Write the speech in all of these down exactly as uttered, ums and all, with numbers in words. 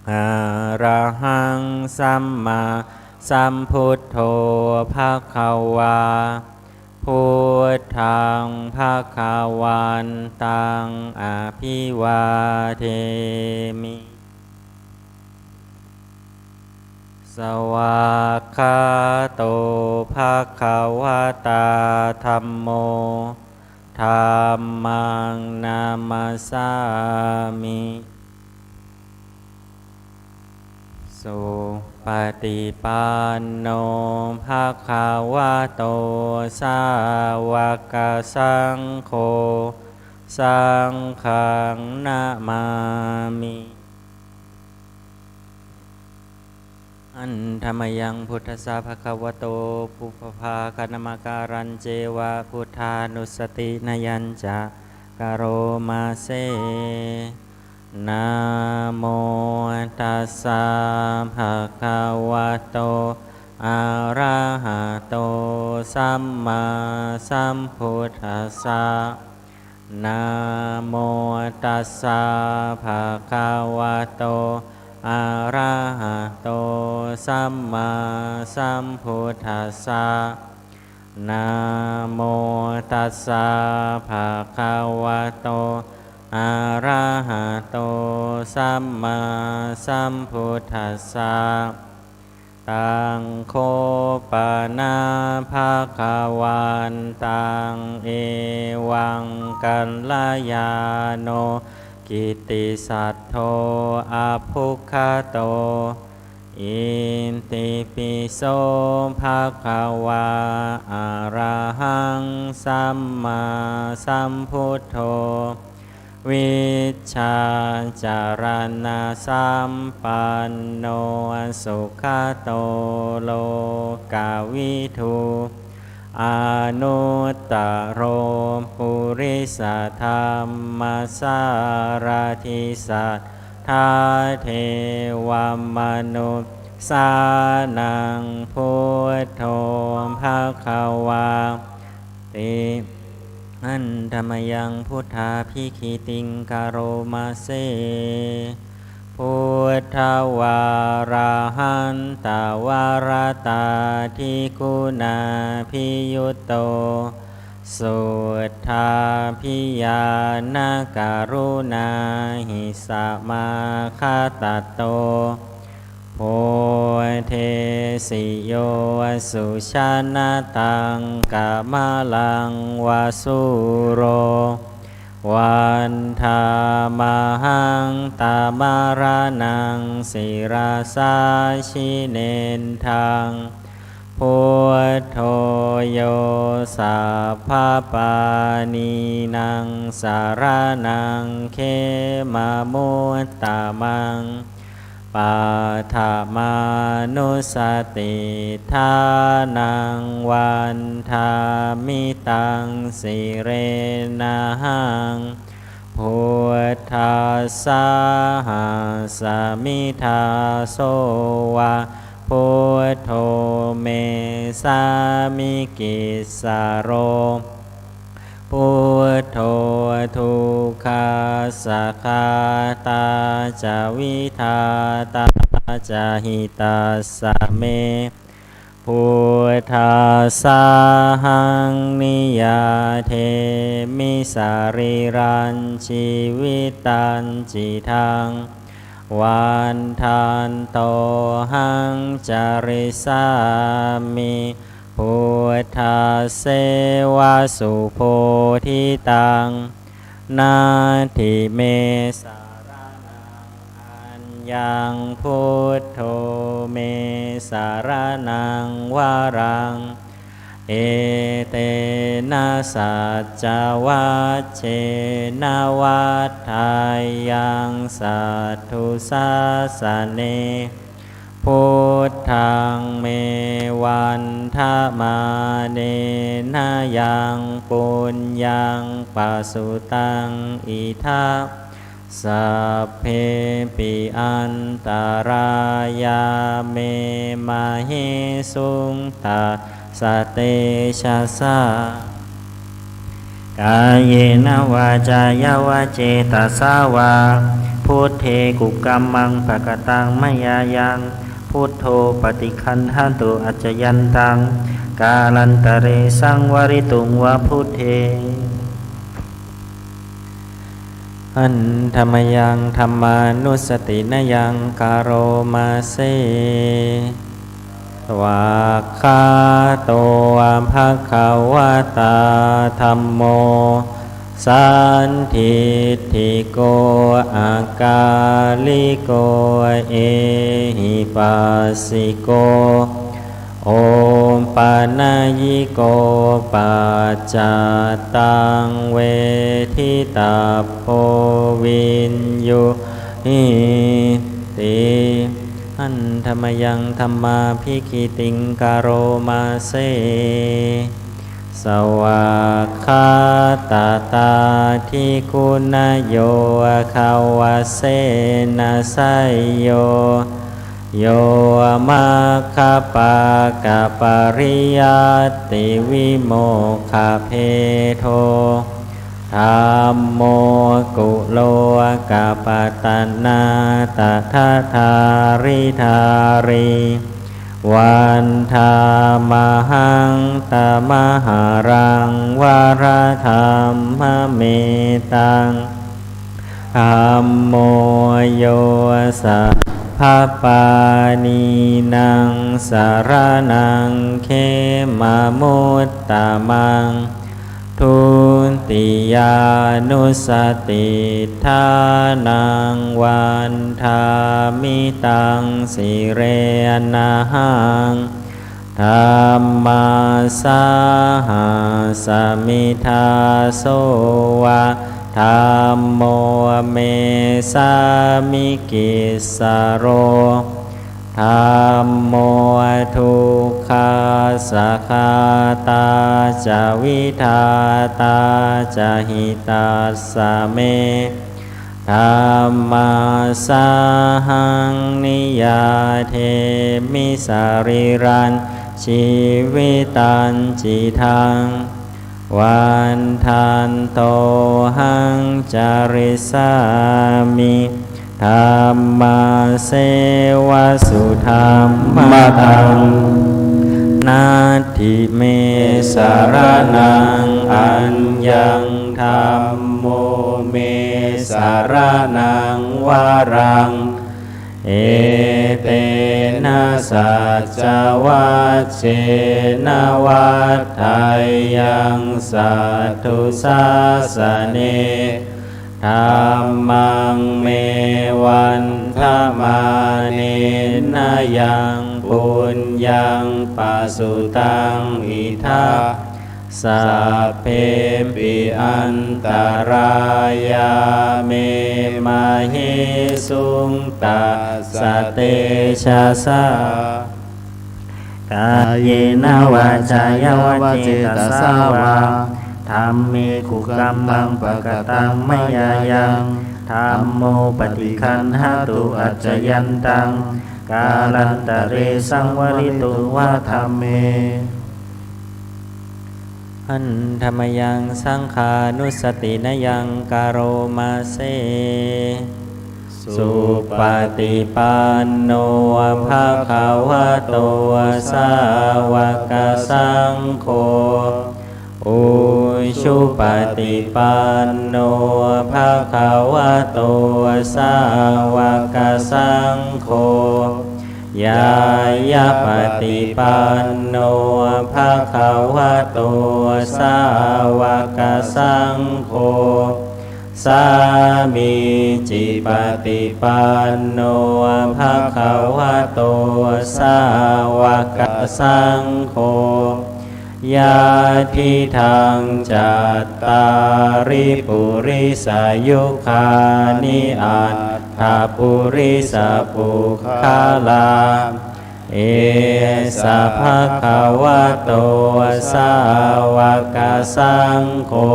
Arahaṃ sammāsambuddho bhagavā. Buddhaṃ bhagavantaṃ abhivādemi. Svākkhāto bhagavatā dhammo. Dhammaṃ namassāmi. Supaṭipanno bhagavato sāvakasaṅgho. Saṅghaṃ namāmi. Handa mayaṃ buddhassa bhagavato pubbabhāganamakārañceva buddhānussatinayañca karoma se. Namo tassa bhagavato arahato sammāsambuddhassa. Namo tassa bhagavato arahato sammāsambuddhassa. Namo tassa bhagavato arahato sammāsambuddhassa. Taṃ kho pana bhagavantaṃ evaṃ kalyāṇo kittisaddo abbhuggato. Itipi so bhagavā arahaṃ sammāsambuddho vijjācaraṇasampanno sugato lokavidū anuttaro purisadammasārathi satthā devamanussānaṃ buddho bhagavāti. Handa mayaṃ buddhābhigītiṃ karoma se. Buddhavārahantavaratādiguṇābhiyutto suddhābhiñāṇakaruṇāhi samāgatatto bodhesi yo sujanataṃ kamalaṃ va sūro vandāmahaṃ tamaraṇaṃ sirasā jinendaṃ. Buddho yo sabbapāṇīnaṃ saraṇaṃ khemamuttamaṃ paṭhamānussatiṭṭhānaṃ vandāmi taṃ sirenahaṃ. Buddhassāhasmi dāso va buddho me sāmikissaro. Buddho dukkhassa ghātā ca vidhātā ca hitassa me. Buddhassāhaṃ niyyādemi sarīrañjīvitañcidaṃ vandantohaṃ carissāmi buddhasseva subodhitaṃ. Natthi me saraṇaṃ aññaṃ buddho me saraṇaṃ varaṃ etena saccavajjena vaḍḍheyyaṃ satthu sāsane. Buddhaṃ me vandamānena yaṃ puññaṃ pasutaṃ idha sabbepi antarāyā me māhesuṃ tassa tejasā. Kāyena vācāya va cetasā vā, buddhe kukammaṃ pakataṃ mayā yaṃ, buddho paṭiggaṇhatu accayantaṃ, kālantare saṃvarituṃ va buddhe. Handa mayaṃ dhammānussatinayaṃ karoma se. Svākkhāto bhagavatā dhammo, sandiṭṭhiko akāliko ehipassiko, opanayiko paccattaṃ veditabbo viññūhīti. Handa mayaṃ dhammābhigītiṃ karoma se. Svākkhātatādiguṇayogavasena seyyo, yo maggapākapariyattivimokkhabhedo, dhammo kulokapatanā tadadhāridhārī, vandāmahaṃ tamaharaṃ varadhammametaṃ. Dhammo yo sabbapāṇīnaṃ saraṇaṃ khemamuttamaṃ, dutiyānussatiṭṭhānaṃ vandāmi taṃ sirenahaṃ. Dhammāssāhasmi dāso va, dhammo me sāmikissaro, dhammo dukkhassa ghātā ca vidhātā ca hitassa me, dhammāssāhaṃ niyyādemi sarīrañjīvitañcidaṃ, vandantohaṃ carissāmi dhammasseva sudhammataṃ. Natthi me saraṇaṃ aññaṃ, dhammo me saraṇaṃ varaṃ, etena saccavajjena vaḍḍheyyaṃ satthu sāsane. Dhammaṃ me vandamānena yaṃ puññaṃ pasutaṃ idha, sabbepi antarāyā me māhesuṃ tassa tejasā. Kāyena vācāya va cetasā vā, dhamme kukammaṃ pakataṃ mayā yaṃ, dhammo paṭiggaṇhatu accayantaṃ, kālantare saṃvarituṃ va dhamme. Handa mayaṃ saṅghānussatinayaṃ karoma se. Supaṭipanno bhagavato sāvakasaṅgho, ujupaṭipanno bhagavato sāvakasaṅgho, ñāyapaṭipanno bhagavato sāvakasaṅgho, sāmīcipaṭipanno bhagavato sāvakasaṅgho, yadidaṃ cattāri purisayugāni aṭṭha purisapuggalā, esa bhagavato sāvakasaṅgho,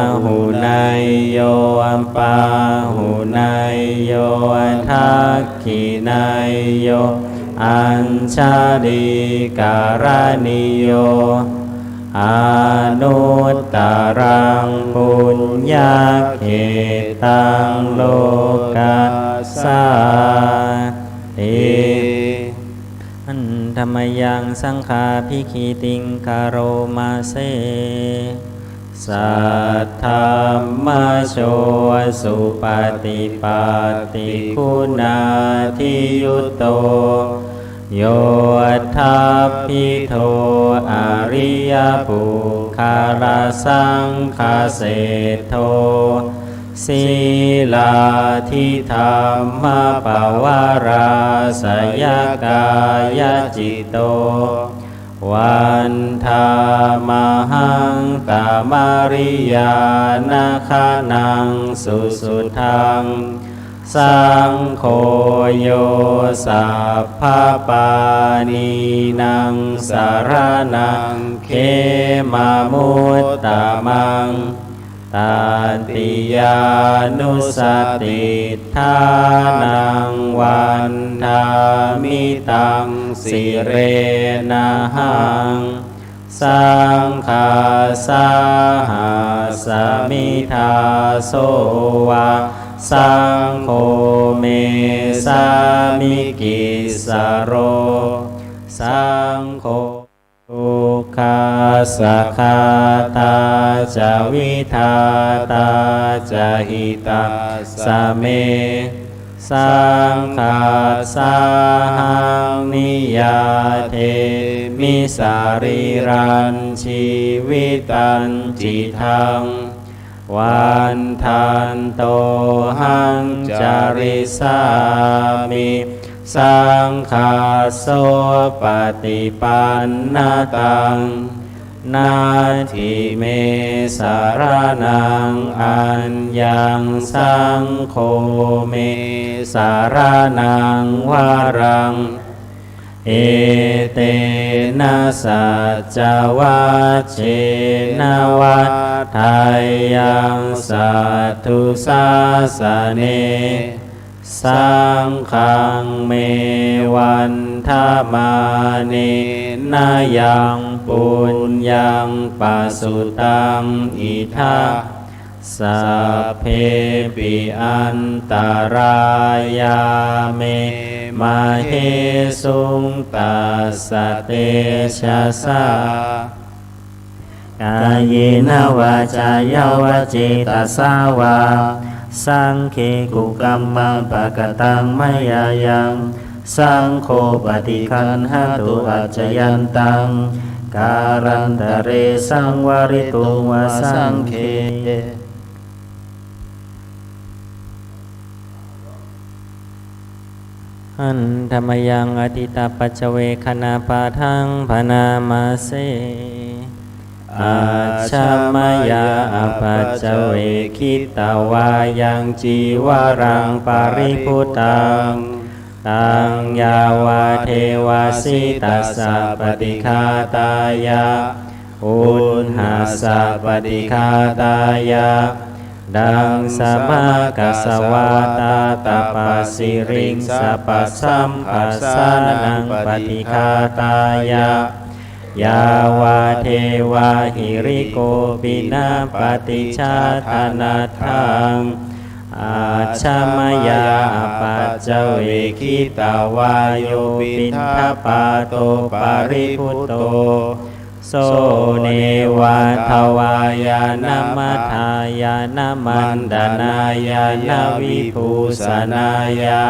āhuneyyo pāhuneyyo dakkhiṇeyyo añjalikaraṇīyo, anuttaraṃ puññakkhettaṃ lokassāti. Handa mayaṃ saṅghābhigītiṃ karoma se. Saddhammajo supaṭipattiguṇādiyutto, yoṭṭhabbidho ariyapuggalasaṅghaseṭṭho, sīlādidhammapavarāsayakāyacitto, vandāmahaṃ tamariyānakhaṇaṃ susuddhaṃ. Saṅgho yo sabbapāṇīnaṃ saraṇaṃ khemamuttamaṃ, tatiyānussatiṭṭhānaṃ vandāmi taṃ sirenahaṃ. Saṅghassāhasmi dāso va, saṅgho me sāmikissaro, saṅgho dukkhassa ghātā ca vidhātā ca hitassa me, saṅghassāhaṃ niyyādemi sarīrañjīvitañcidaṃ. Vandantohaṃ carissāmi saṅghassopaṭipannataṃ, natthi me saraṇaṃ aññaṃ, saṅgho me saraṇaṃ varaṃ. Etena saccavajjena vaḍḍheyyaṃ satthu sāsane. Saṅghaṃ me vandamānena yaṃ puññaṃ pasutaṃ idha, sabbepi antarāyā me māhesuṃ tassa tejasā. Kāyena vācāya va cetasā vā, saṅghe kukammaṃ pakataṃ mayā yaṃ, saṅgho paṭiggaṇhatu accayantaṃ, kālantare saṃvarituṃ va saṅghe. Handa mayaṃ adiṭṭhapaccavekkhaṇapāṭhaṃ bhaṇāma se. Ajja mayā apaccavekkhitvā yaṃ cīvaraṃ paribhuttaṃ, taṃ yāvadeva sītassa paṭighātāya, uṇhassa paṭighātāya, daṃsamakasavātātapasiriṃ sapassambhasanaṃ paṭighātāya, yāvadeva hirikopinapaṭicchādanatthaṃ. Ajja mayā apaccavekkhitvā yo piṇḍapāto paribhutto, so neva davāya na madāya na maṇḍanāya na vibhūsanāya,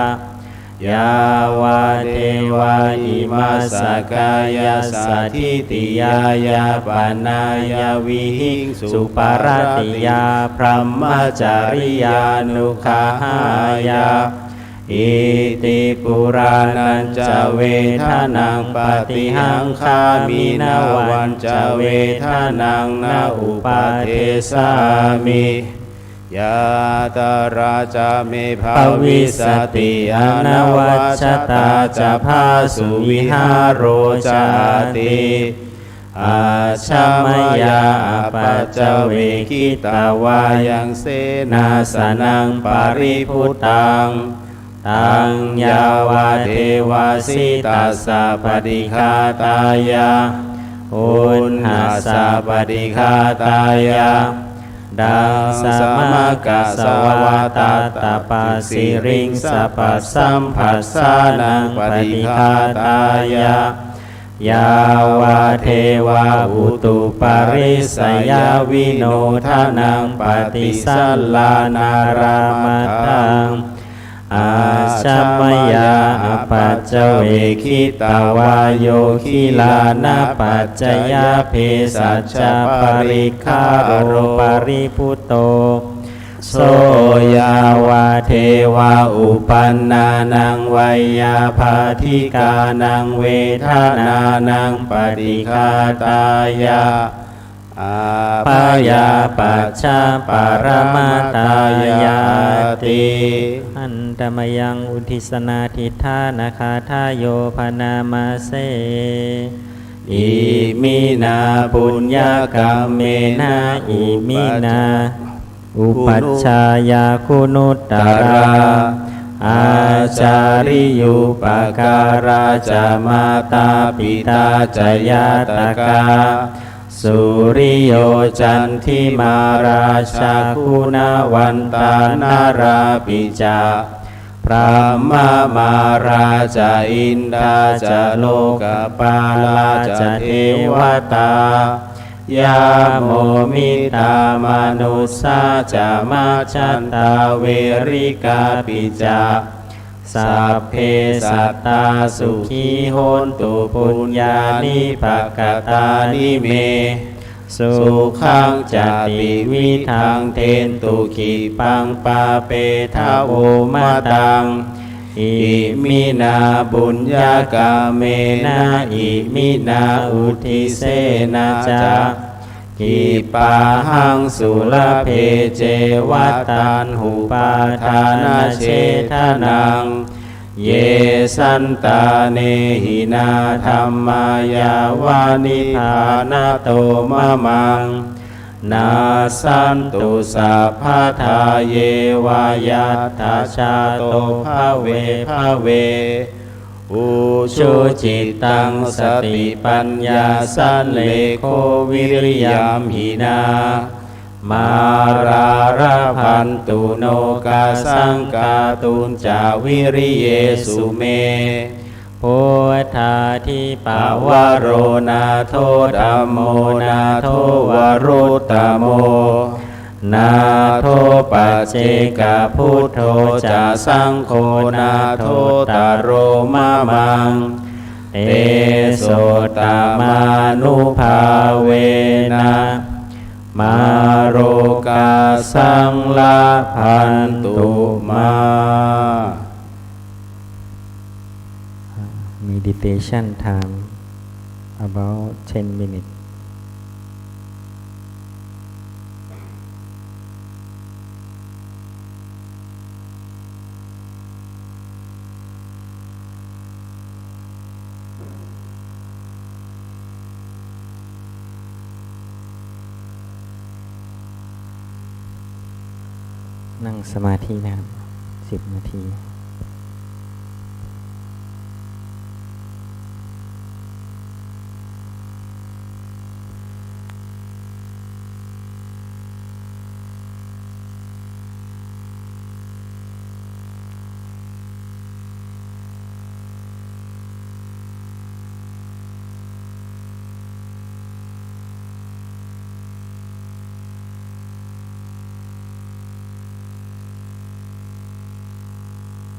yāvadeva imassa kāyassa ṭhitiyā yāpanāya vihiṃsuparatiyā brahmacariyānuggahāya. Iti purāṇañca vedanaṃ paṭihaṅkhāmi navañca vedanaṃ na uppādessāmi. Yātrā ca me bhavissati anavajjatā ca phāsuvihāro cāti. Ajja mayā apaccavekkhitvā yaṃ senāsanaṃ paribhuttaṃ, taṃ yāvadeva sītassa paṭighātāya, uṇhassa paṭighātāya, dassamakasavātātapasiriṃsapasamphassānaṃ paṭighātāya, yāvadeva utuparissayavinodanaṃ paṭisallānārāmatthaṃ, ajja mayā apaccavekkhitvā yo gilānapaccayabhesajjaparikkhāro paribhutto, so yāvadeva uppannānaṃ veyyābādhikānaṃ vedanānaṃ paṭighātāya, abyāpajjhaparamatāyāti. Handa mayaṃ uddissanādhiṭṭhānagāthāyo bhaṇāma se. Iminā puññakammena iminā upajjhāyā guṇuttarā, ācariyūpakārā ca mātā pitā ca ñātakā, suriyo candimā rājā guṇavantā narāpi ca, brahmamārā ca indā ca lokapālā ca devatā, yamo mittā manussā ca majjhattā verikāpi ca, sabbe sattā sukhī hontu puññāni pakatāni me, sukhañca tividhaṃ dentu khippaṃ pāpetha vomataṃ. Iminā puññakammena iminā uddissena ca khippāhaṃ sulabhe ceva taṇhupādānachedanaṃ. Ye santāne hinā dhammā yāva nibbānato mamaṃ, nassantu sabbadā yeva yattha jāto bhave bhave. Ujucittaṃ satipaññā sallekho viriyamhinā, mārā labhantu nokāsaṃ kātuñca viriyesu me. Buddhādhipavaro nātho, dhammo nātho varuttamo, nātho paccekabuddho ca, saṅgho nāthottaro mamaṃ. Tesottamānubhāvena mārokāsaṃ labhantu mā. Meditation time, about ten minutes. นั่งสมาธินะครับ สิบนาที Handa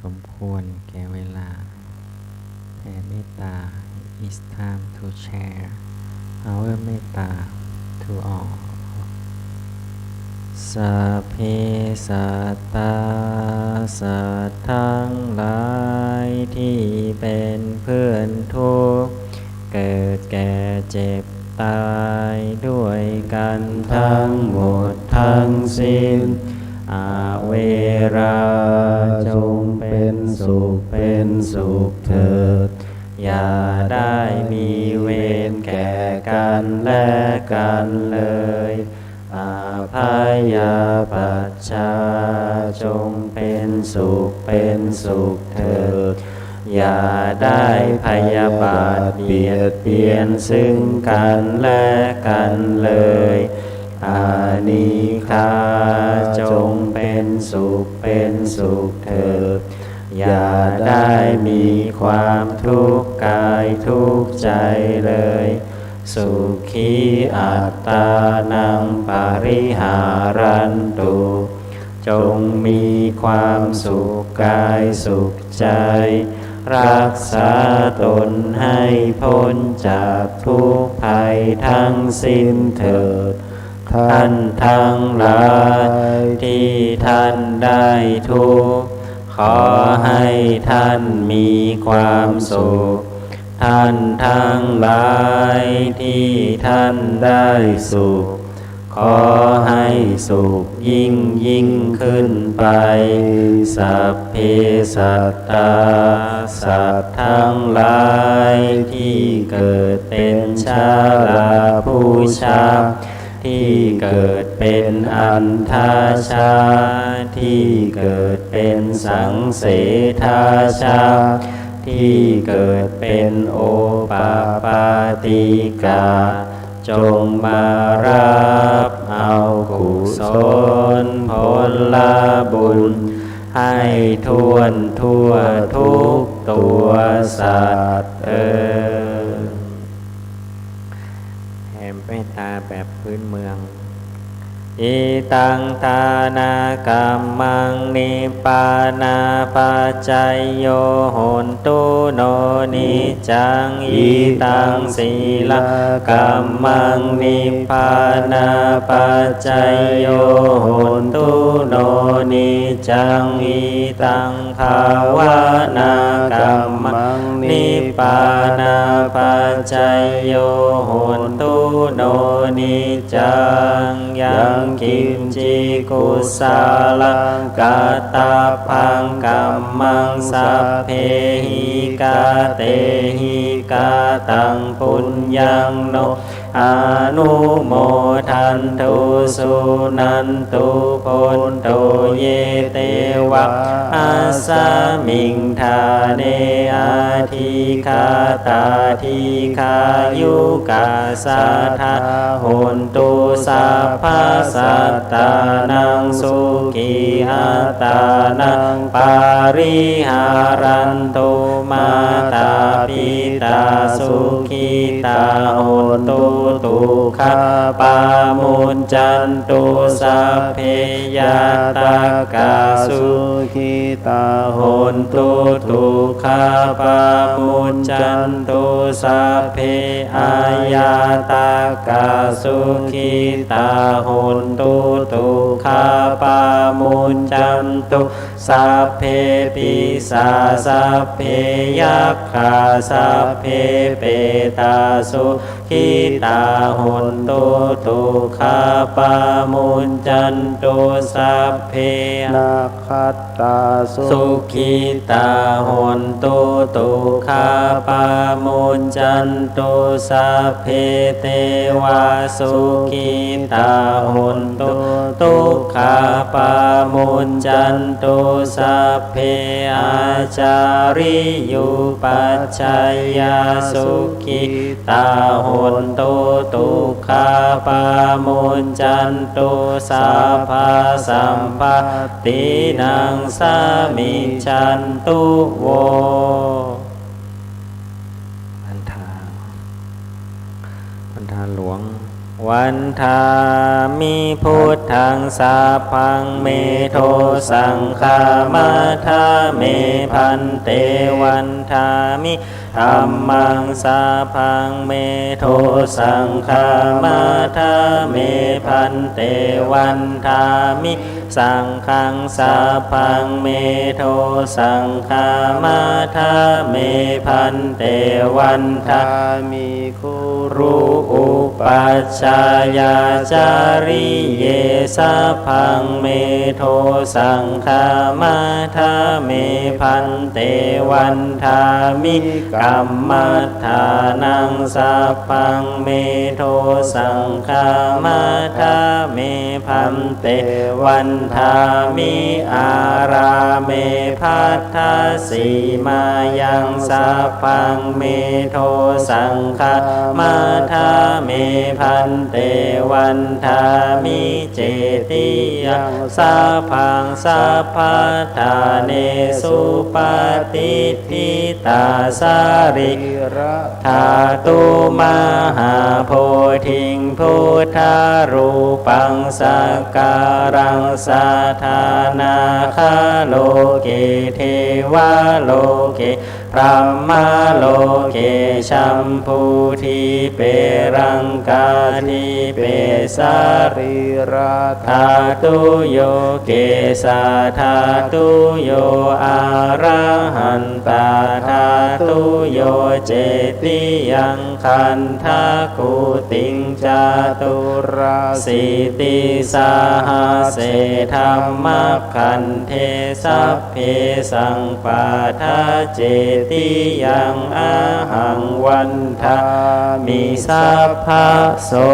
สมควรแก่เวลา แผ่เมตตา It's time to share our เมตตา to all. Sabbe sattā สัตว์ทั้งหลายที่เป็นเพื่อนทุกข์ เกิดแก่เจ็บตายด้วยกันทั้งหมดทั้งสิ้น averā จงเป็นสุขเป็นสุขเถิด อย่าได้มีเวรแก่กันและกันเลย abyāpajjhā จงเป็นสุขเป็นสุขเถิด อย่าได้พยาบาทเบียดเบียนซึ่งกันและกันเลย anīghā จงเป็นสุขเป็นสุขเถิด อย่าได้มีความทุกข์กายทุกข์ใจเลย sukhī attānaṃ pariharantu จงมีความสุขกายสุขใจ รักษาตนให้พ้นจากทุกข์ภัยทั้งสิ้นเถิด ท่านทั้งหลายที่ท่านได้ทุกข์ ขอให้ท่านมีความสุข ท่านทั้งหลายที่ท่านได้สุข ขอให้สุขยิ่งยิ่งขึ้นไป sabbe sattā สัตว์ทั้งหลายที่เกิดเป็นชราผู้ชรา ที่เกิดเป็นอันทาชา ที่เกิดเป็นสังเสทาชา ที่เกิดเป็นโอปปาติกะ จงมารับเอากุศลผลบุญ ให้ถ้วนทั่วทุกตัวสัตว์เทอญ แผ่เมตตาแบบพื้นเมือง Idaṃ dānakammaṃ nibbānapaccayo hotu no niccaṃ. Idaṃ sīlakammaṃ nibbānapaccayo hotu no niccaṃ. Idaṃ bhāvanākammaṃ nibbānapaccayo hotu no niccaṃ. Yaṃ kiñci kusalaṃ kattabbaṃ kammaṃ sabbehi katehi kataṃ puññaṃ no anumodantu suṇantu bhonto ye devā asmiṃ ṭhāne adhigatā dīghāyukā sadā hontu sabbasattānaṃ sukhī attānaṃ pariharantu. Mātā pitā sukhitā hontu dukkhā pamuñcantu sabbe ñātakā sukhitā hontu dukkhā pamuñcantu sabbe aññātakā sukhitā hontu dukkhā pamuñcantu sabbe pisā sabbe yakkhā sabbe petā sukhitā hontu dukkhā pamuñcantu sabbe nakkhattā sukhitā hontu dukkhā pamuñcantu sabbe devā sukhitā hontu dukkhā pamuñcantu sabbe ācariyupajjhāyā sukhitā hontu dukkhā pamuñcantu sabbasampattīnaṃ samijjhantu vo. บรรดา บรรดาหลวง ไห Vandāmi buddhaṃ sabbaṃ me dosaṃ khamatha me bhante. Vandāmi dhammaṃ sabbaṃ me dosaṃ khamatha me bhante. Vandāmi saṅghaṃ sabbaṃ me dosaṃ khamatha me bhante. Vandāmi guru upajjhāyācariye sabbaṃ me dosaṃ khamatha me bhante. Vandāmi kammaṭṭhānaṃ sabbaṃ me dosaṃ khamatha me bhante. Vandāmi ārāme bhaddasīmāyaṃ sabbaṃ me dosaṃ khamatha me bhante. Vandāmi cetiyaṃ sabbaṃ sabbaṭṭhānesu patiṭṭhitā sarīra dhātu mahābodhiṃ buddharūpaṃ sakkāraṃ sadā nāgaloke devaloke brahmaloke jambudīpe raṅkadīpe sarīradhātuyo kesadhātuyo arahantadhātuyo cetiyaṃ gandhakuṭiṃ caturāsītisahasсе dhammakkhandhe sabbesaṃ paṭha cetiyaṃ ahaṃ vandāmi sabbaso.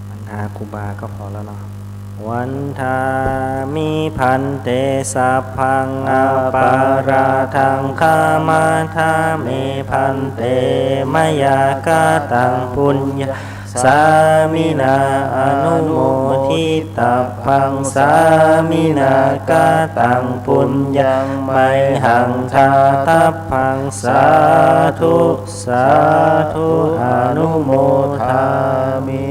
บรรดาครูบาก็พอแล้วเนาะ Vandāmi bhante sabbaṃ aparādhaṃ khamatha me bhante. Mayā kataṃ puññaṃ sāminā anumoditabbaṃ, sāminā kataṃ puññaṃ mayhaṃ dātabbaṃ. Sādhu sādhu anumodāmi.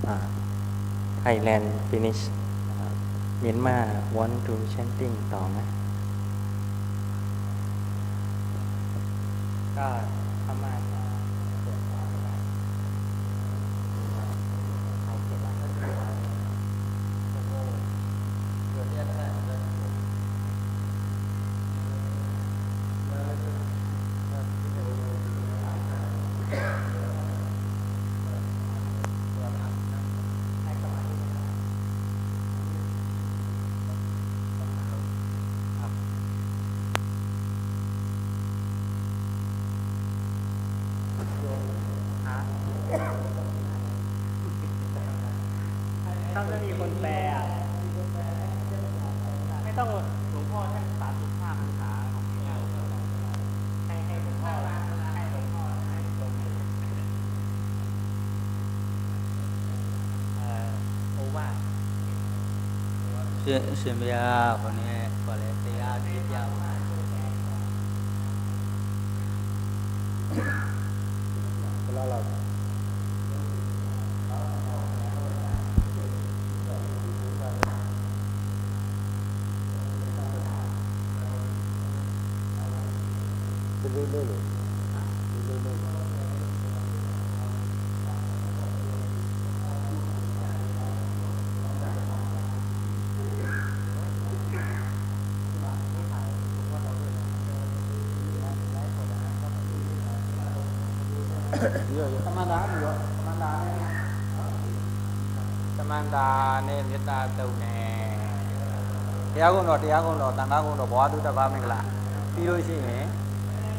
อ่า Thailand finish อ่า Myanmar want to chanting ต่อไหม ก็พม่าจะเปิดก่อนก็ได้ ไทยเสร็จแล้วก็ดูเอา เปิดเรียนได้ ถ้าไม่มีคนแปลอะ ไม่ต้อง หลวงพ่อท่านสามสิบห้าพรรษา ให้ ให้หลวงพ่อ ให้หลวงพ่อ ให้หลวงปู่ เอ่อ โอวาท ရှင် ရှင်ဘုရား ဟိုနေ့ ခေါ်လဲ တရားအထူးပြပါ ဘယ်လောက်လောက် သမန္တာနဲ့ မေတ္တာတုံနဲ့ တရားကုံတော် တရားကုံတော် သံဃာကုံတော် ဘဝတုတ္တဗာမင်္ဂလာ ပြီးလို့ရှိရင်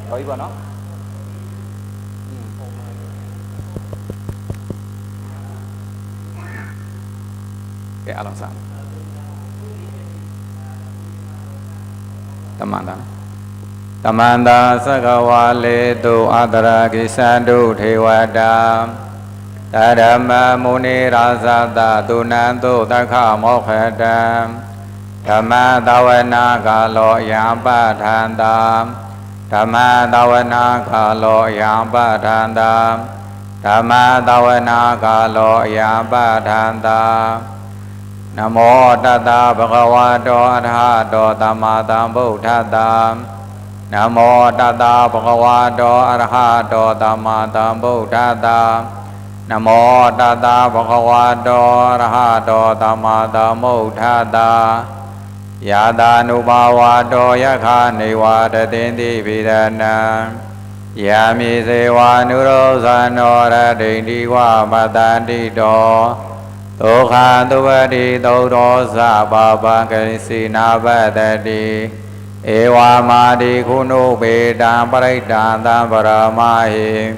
တော်ပြီပေါ့နော်။ อืม ကဲ အားလုံးစ သမန္တာ သမန္တာ သက္ကဝါလေတု အတရာဂိသန္တု ဒေဝတာ Saddhammaṃ munirājassa suṇantu saggamokkhadaṃ. Dhammassavanakālo ayam bhadantā. Dhammassavanakālo ayam bhadantā. Dhammassavanakālo ayam bhadantā. Namo tassa bhagavato arahato sammāsambuddhassa. Namo tassa bhagavato arahato sammāsambuddhassa. Namo tassa bhagavato arahato sammāsambuddhassa. Yassānubhāvato yakkha nivesati ciraṃ. Yamhi sevānurossano rattiṃ divā pasaṭṭhito. Dukkhasuppaṭitāno ca pāpaggahe na passati. Evamādiguṇūpetaṃ parittaṃ sambharamāhi.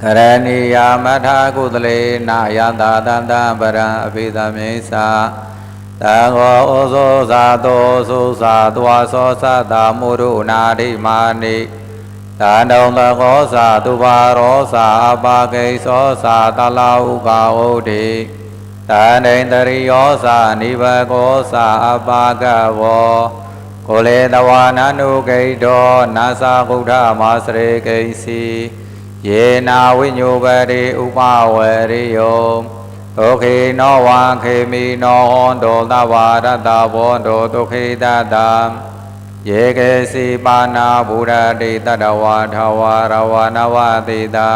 Karaṇīyamatthakusalena yattha tattha phalaṃ abhisamecca. Sakko ujū jāto sujato vācāsattā mudhū nātimāni. Santussako ca subharo ca appakicco ca sallahukavutti. Sanindriyo ca nipako ca appagabbho. Kuletvāna anuggiddho na ca khuddamācare kiñci. Yena viññūhīti upavheyya. Sukhino vā khemino hontu sabbattha hontu sukhitattā. Ye keci pāṇabhūtatthi tasā vā thāvarā vā anavasesā.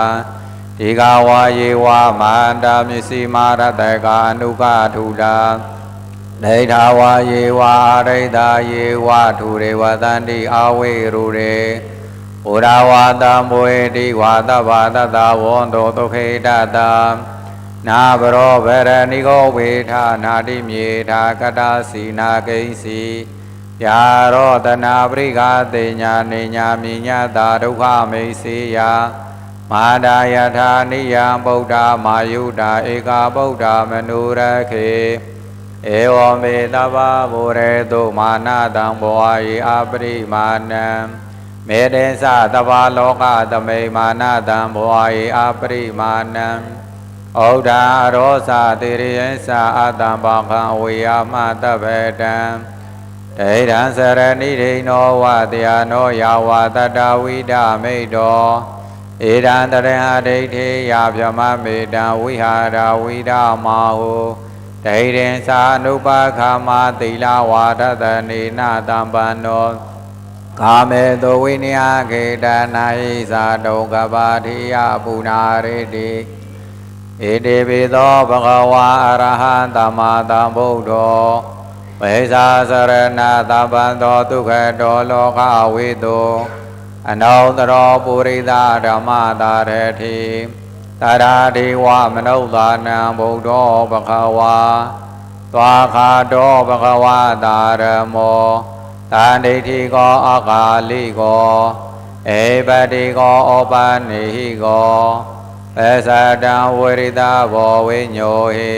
Dīghā vā ye vā mahantā majjhimā rassakā aṇukathūlā. Diṭṭhā vā ye vā adiṭṭhā ye vā dūre vasanti avidūre. Phuṭā vā saṃsuddhā vā sabbattha hontu sukhitattā. Na paro paraṃ nikubbetha nātimaññetha katthaci na kiñci. Yā rosanā parikkhāseyyā niyyāmiññatha dukkhamiccheyya. Mātā yathā niyaṃ puttamayuttā ekaputtamanurakkhe. Evaṃ me sabbabhūtesu mānasaṃ bhāvaye aparimāṇaṃ. Metteyya sabbalokasmiṃ mānasaṃ bhāvaye aparimāṇaṃ. Uddhaṃ adho ca tiriyañca asambādhaṃ averaṃ asapattaṃ. Tiṭṭhaṃ saraṇamatiṃ no vā sayāno yāva tathāgatamiddho. Etaṃ saraṇaṃ gacchanti yaṃ brahmametaṃ viharamāhu. Tiṭṭhañca anupagamma sīlavā dassanena sampanno. Kāmesu vineyya gedhaṃ na hi jātu gabbhaseyya punareti. Itipi so bhagavā arahaṃ sammāsambuddho vijjācaraṇasampanno sugato lokavidū anuttaro purisadammasārathi satthā devamanussānaṃ buddho bhagavā. Svākkhāto bhagavatā dhammo sandiṭṭhiko akāliko ehipassiko opanayiko paccattaṃ veditabbo viññūhi.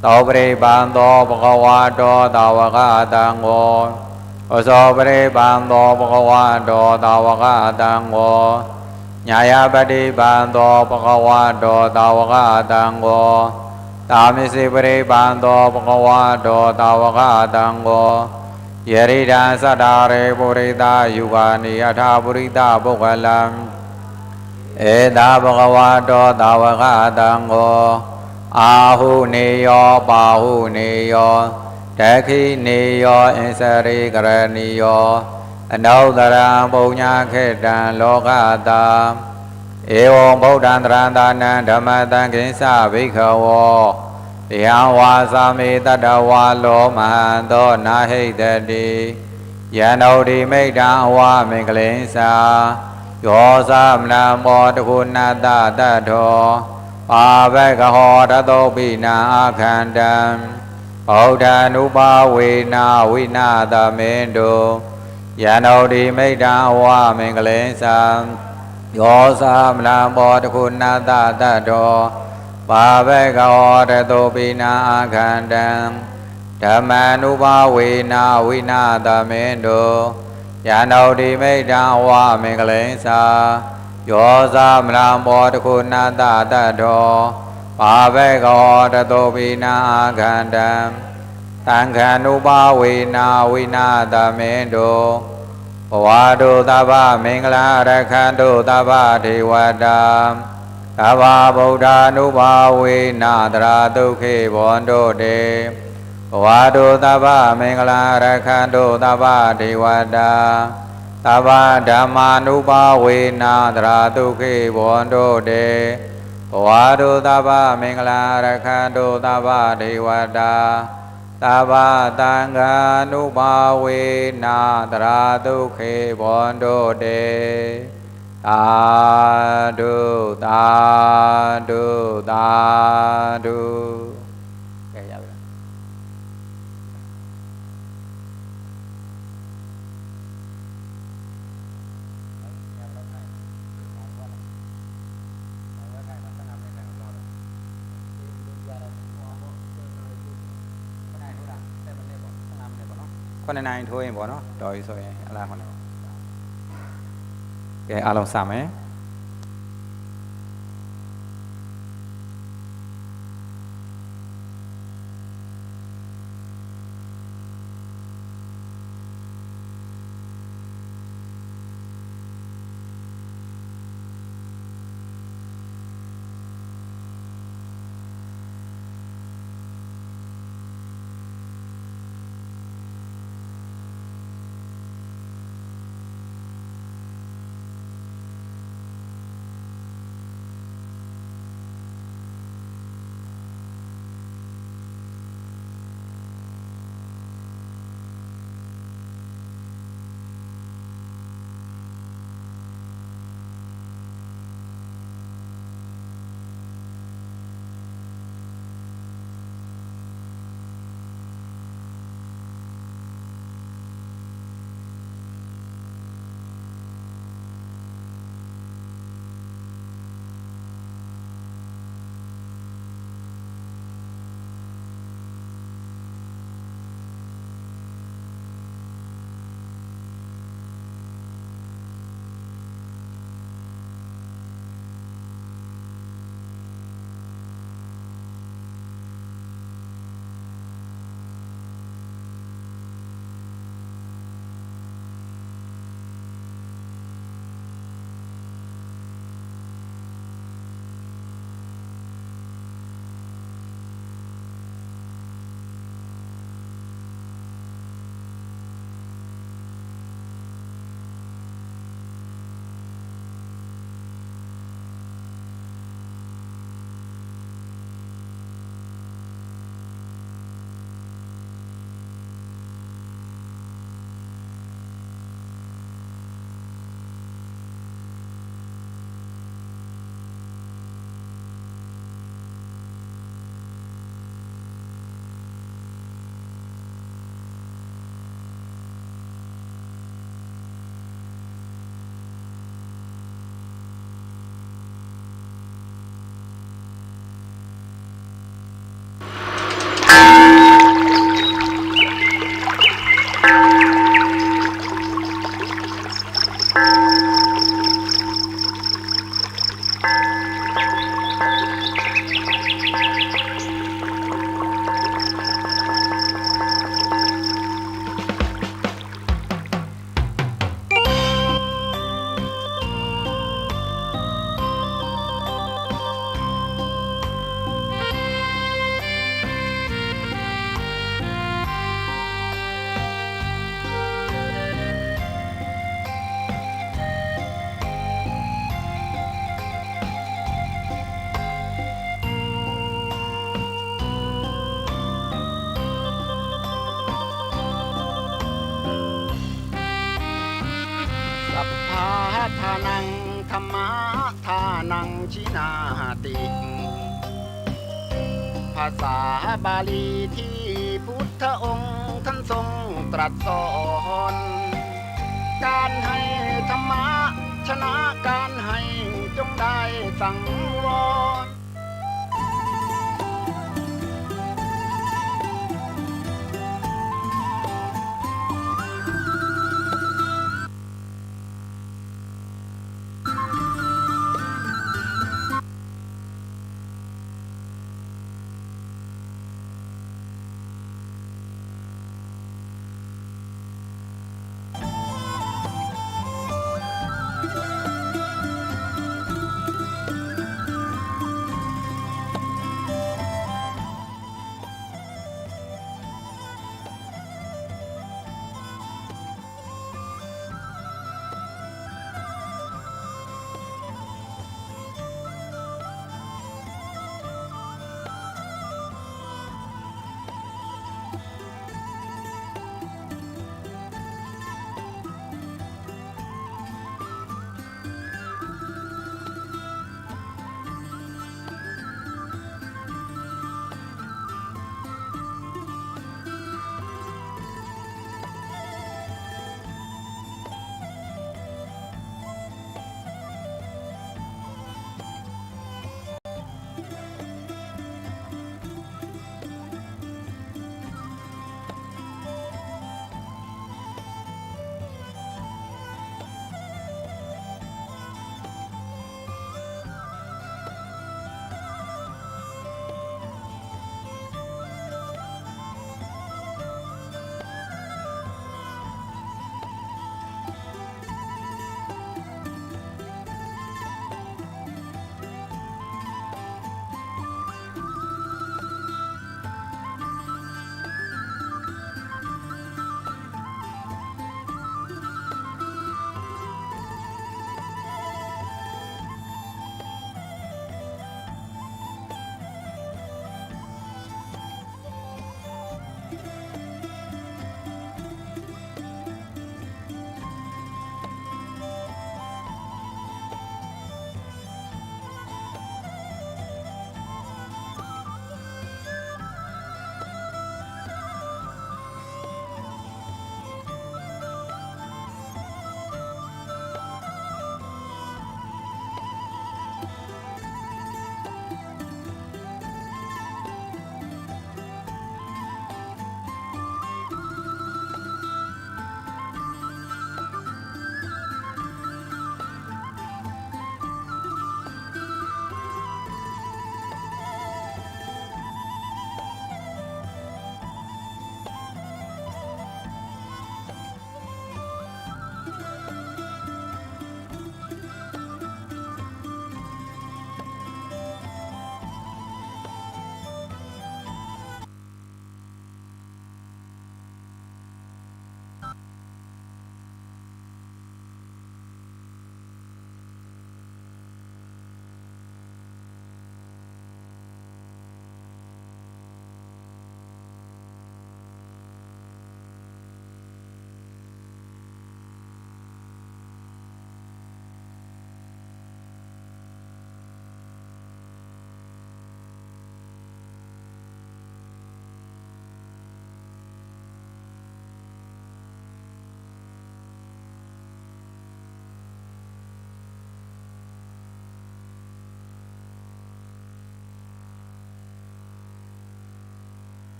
Supaṭipanno bhagavato sāvakasaṅgho. Ujupaṭipanno bhagavato sāvakasaṅgho. Ñāyapaṭipanno bhagavato sāvakasaṅgho. Sāmīcipaṭipanno bhagavato sāvakasaṅgho. Yadidaṃ cattāri purisayugāni aṭṭha purisapuggalā esa bhagavato sāvakasaṅgho āhuneyyo pāhuneyyo dakkhiṇeyyo añjalikaraṇīyo anuttaraṃ puññakkhettaṃ lokassā. Evaṃ buddhaṃ saraṇaṃ gatānaṃ dhammaṃ saṅghañca bhikkhavo sayaṃ vācāmi satthā vā lomahaṃso na hessati. Yannūdimetaṃ avamaṅgalañca yo sāmaṇaṃ pāthakuṇassa saddo pāpaggaho dussupinaṃ akantaṃ buddhānubhāvena vināsamentu. Yannūdimetaṃ avamaṅgalañca yo sāmaṇaṃ pāthakuṇassa saddo pāpaggaho dussupinaṃ akantaṃ dhammānubhāvena vināsamentu. Yannūdimetaṃ avamaṅgalañca yo sāmaṇaṃ pāthakuṇassa saddo pāpaggaho tato pīṇā āgantaṃ, taṅkhaṇupāveenā vināsamentu. Bhavatu sabbamaṅgalaṃ, rakkhantu sabbadevatā, sabbabuddhānubhāvena, sadā sukhī bhavantu te. Bhavatu sabbamaṅgalaṃ, rakkhantu sabbadevatā, sabbadhammānubhāvena, sadā sukhī bhavantu te. Bhavatu sabbamaṅgalaṃ, rakkhantu sabbadevatā, sabbasaṅghānubhāvena, sadā sukhī bhavantu te. Sādhu, sādhu, sādhu. ကဲ ရပြီလား။ ခုနစ်နာရီထိုးရင်ပေါ့နော်။ တော်ပြီဆိုရင် အလားခုနစ်ပေါ့။ ကဲ အားလုံးစမယ်။ Sabbadānaṃ dhammadānaṃ jhināti. ภาษาบาลีที่พุทธองค์ท่านทรงตรัสสอน การให้ธรรมะชนะการให้ จงได้สังว